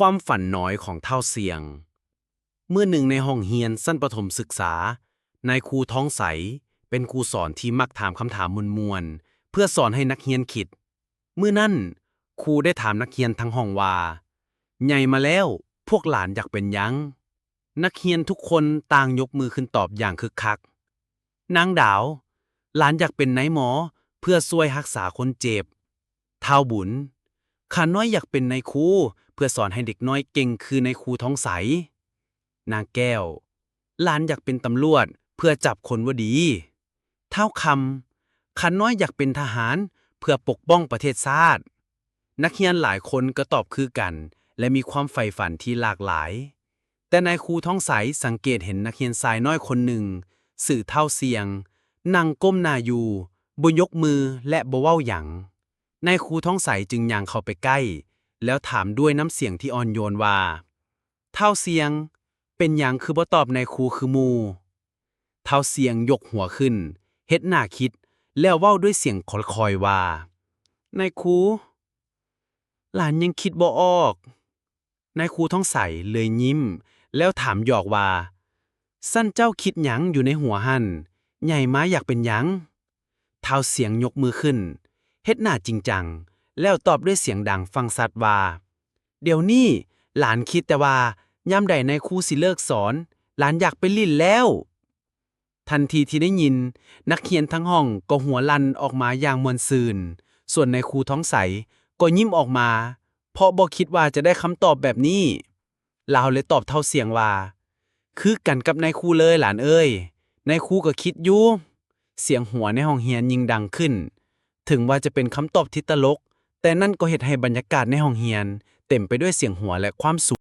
ຄວາມຝັນນ້ອຍຂອງທ້າວຊຽງ. ມື້ໜຶ່ງໃນຫ້ອງຮຽນຊັ້ນປະຖົມສຶກສາ, ນາຍຄູທອງໃສເປັນຄູສອນທີ່ມັກຖາມຄຳຖາມມ່ວນໆ ເພື່ອສອນໃຫ້ນັກຮຽນຄິດ. ມື້ນັ້ນ, ຄູໄດ້ຖາມນັກຮຽນທັງຫ້ອງວ່າ, ໃຫຍ່ມາແລ້ວ, ພວກຫຼານຢາກເປັນຫຍັງ? ນັກຮຽນທຸກຄົນຕ່າງຍົກມືຂຶ້ນຕອບຢ່າງຄຶກຄັກ. ນາງດາວ, ຫຼານຢາກເປັນນາຍໝໍເພື່ອຊ່ວຍຮັກສາຄົນເຈັບ. ທ້າວບຸນ, ຂ້ານ້ອຍຢາກເປັນນາຍຄູເພື່ອສອນໃຫ້ເດັກນ້ອຍເກັ່ງຄືນາຍຄູທອງໃສ. ນາງແກ້ວ, ຫຼານຢາກເປັນຕຳຫຼວດເພື່ອຈັບຄົນບໍ່ດີ. ທ້າວຄຳ, ຂ້ານ້ອຍຢາກເປັນທະຫານເພື່ອປົກປ້ອງປະເທດຊາດ. ນັກຮຽນຫຼາຍຄົນກໍຕອບຄືກັນ ແລະ ມີຄວາມໃຝ່ຝັນທີ່ຫຼາກຫຼາຍ. ແຕ່ນາຍຄູທອງໃສສັງເກດເຫັນນັກຮຽນຊາຍນ້ອຍຄົນໜຶ່ງ ຊື່ທ້າວຊຽງ, ນັ່ງກົ້ມໜ້າຢູ່, ບໍ່ຍົກມື ແລະ ບໍ່ເວົ້າຫຍັງ. ນາຍຄູທອງໃສຈຶ່ງຍ່າງເຂົ້າໄປໃກ້ ແລ້ວຖາມດ້ວຍນ້ຳສຽງທີ່ອ່ອນໂຍນວ່າ, ທ້າວຊຽງ, ເປັນຫຍັງຄືບໍ່ຕອບນາຍຄູຄືໝູ່? ທ້າວຊຽງຍົກຫົວຂຶ້ນ, ເຮັດໜ້າຄິດ, ແລ້ວເວົ້າດ້ວຍສຽງຄ່ອຍໆວ່າ, ນາຍຄູ, ຫຼານຍັງຄິດບໍ່ອອກ. ນາຍຄູທອງໃສເລີຍຍິ້ມ ແລ້ວຖາມຫຍອກວ່າ, ຊັ້ນເຈົ້າຄິດຫຍັງຢູ່ໃນຫົວຫັ້ນ? ໃຫຍ່ມາຢາກເປັນຫຍັງ? ທ້າວຊຽງຍົກມືຂຶ້ນ, ເຮັດໜ້າຈິງຈັງ ແລ້ວຕອບດ້ວຍສຽງດັງຟັງຊັດວ່າ, ດຽວນີ້ຫຼານຄິດແຕ່ວ່າຍາມໃດນາຍຄູຊິເລີກສອນ, ຫຼານຢາກໄປຫຼິ້ນແລ້ວ. ທັນທີທີ່ໄດ້ຍິນ, ນັກຮຽນທັງຫ້ອງກໍຫົວລັ່ນອອກມາຢ່າງມ່ວນຊື່ນ, ສ່ວນນາຍຄູທອງໃສກໍຍິ້ມອອກມາ, ເພາະບໍ່ຄິດວ່າຈະໄດ້ຄຳຕອບແບບນີ້. ລາວເລີຍຕອບທ້າວຊຽງວ່າ, ຄືກັນກັບນາຍຄູເລີຍ, ຫຼານເອີຍ. ນາຍຄູກໍຄິດຢູ່. ສຽງຫົວໃນຫ້ອງຮຽນຍິ່ງດັງຂຶ້ນ. ເຖິງວ່າຈະເປັນຄຳຕອບທີ່ຕະຫຼົກ, ແຕ່ນັ້ນກໍເຮັດໃຫ້ບັນຍາກາດໃນຫ້ອງຮຽນເຕັມໄປດ້ວຍສຽງຫົວ ແລະ ຄວາມສຸກ.